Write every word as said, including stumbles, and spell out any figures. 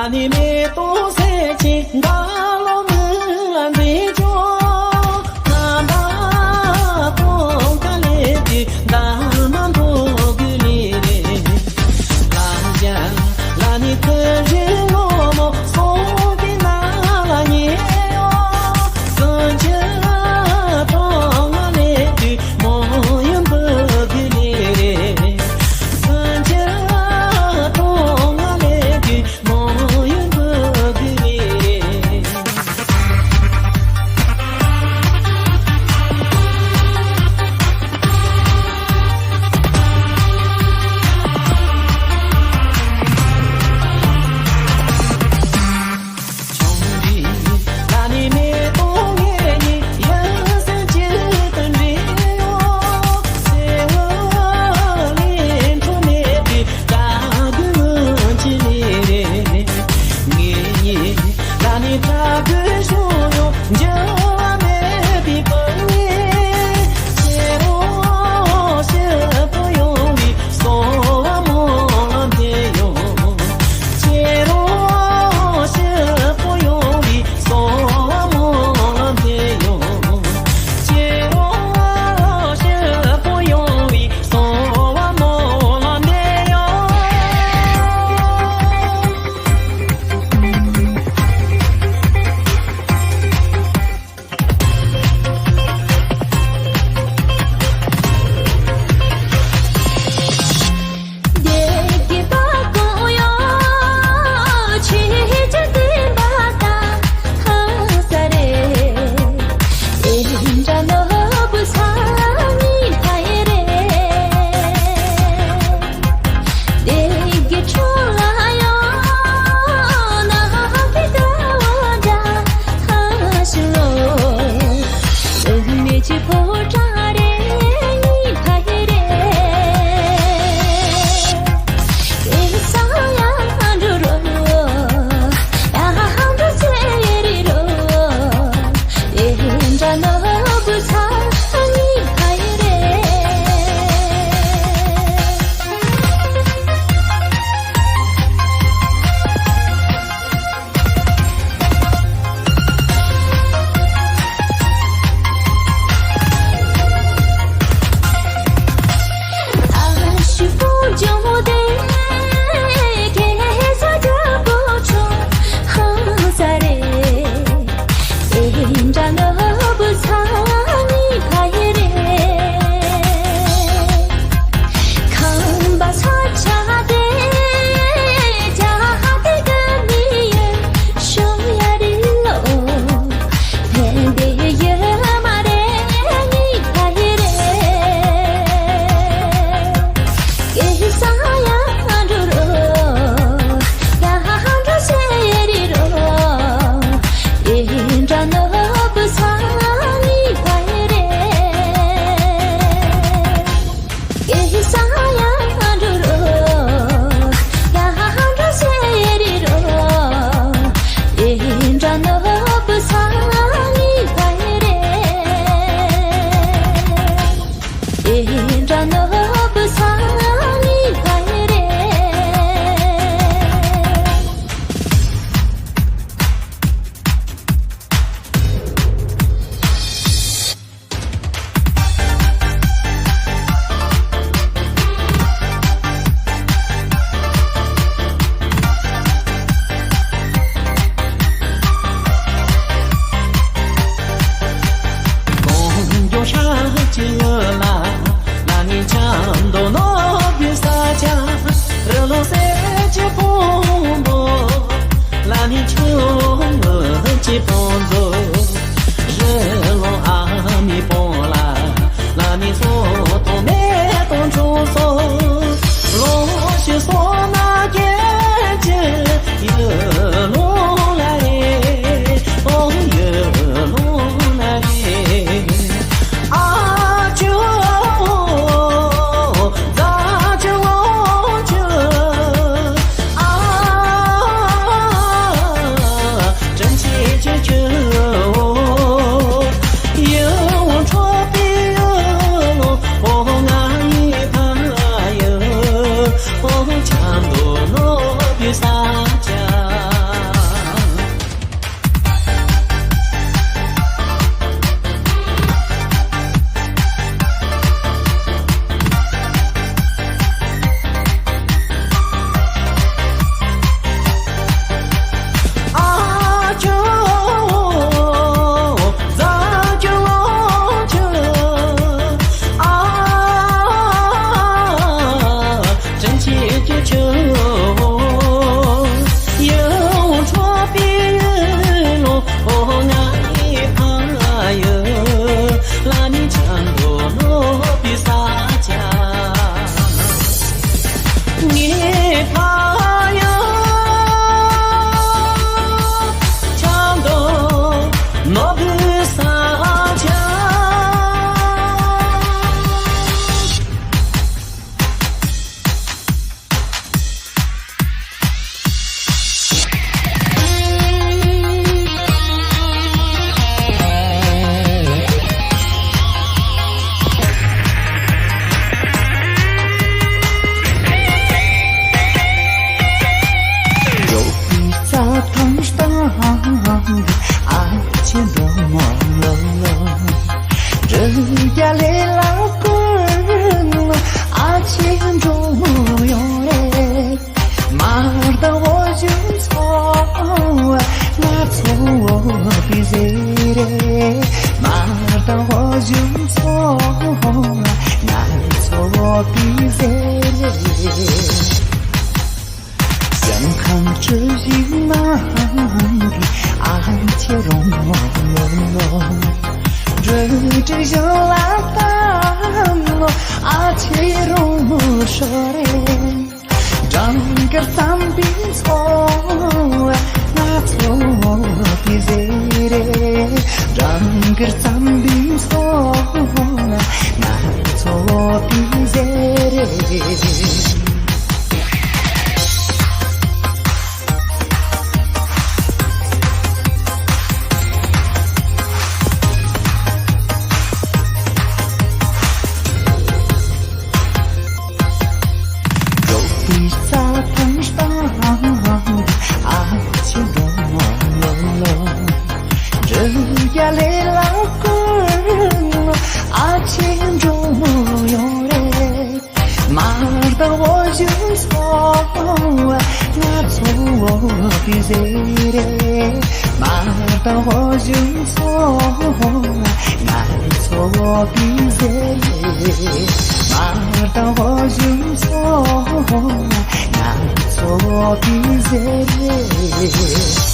ཨ་ནི་མེ་ཏོག་སེར་ཆེན་འགའ་ལོ་མི་ལ་འཛིན་ཆོག་ཁ་འབའ་ཏོག་ཁ་ལེ་དུས་འདར་མ་མདོ་དགུ་ལི་རེ། ལ་ཡ་ལ་ནི་ཐུ་རི་ངོ་མོ་སོང་གི་ན་ལ་ཉེ་ཡོ། སོང་ཆ་ཏོ་ང་ལེ་དུས་མོ་ཡུམ་བུ་དགུ་ལི་རེ། སོང་ཆ་ཏོ་ང་ལེ་དུས་ མར་དང་འོ་ཞུན་ཚོ་ང་ཚོ་བི་ཟེར། སེམས་ཁམས་བཅུ་བཞི་མ་ཨ་ཁྱེད་རོང་མོ་ལོ་ལོ། འགྲོ་དྲུག་བཞི་ལ་ལྟ་ལོ་ཨ་ཁྱེད་རོང་མོ་ཤོ་རེ། སྦྲང་དཀར་རྩམ་པའི་ཚོ་ང་ཚོ་བི་ཟེར་རེད། སྦྲང་དཀར་རྩམ་པའི་ཚོ་ང་ཚོ་བི་ཟེར་རེད། འགྲོ་བའི་རྩྭ་ཐང་སྟེང་ཨ་ཆེ་འགྲོ་མོ་ལོ་ལོ། འགྲུལ་རྒྱལ་ལེ་ལ་ཀུན་ཨ་ཆེ་འགྲོ་མོ་ཡོང་རེད། མར་དང་འོ་ཞུན་ཚོ་ང་ཚོ་བི་ཟེར་རེད། མར་དང་འོ་ཞུན་ཚོ་ང་ཚོ་བི་ཟེར་རེད། མར་དང་འོ་ཞུན་ཚོ་ང་ཚོ་བི་ཟེར་རེད།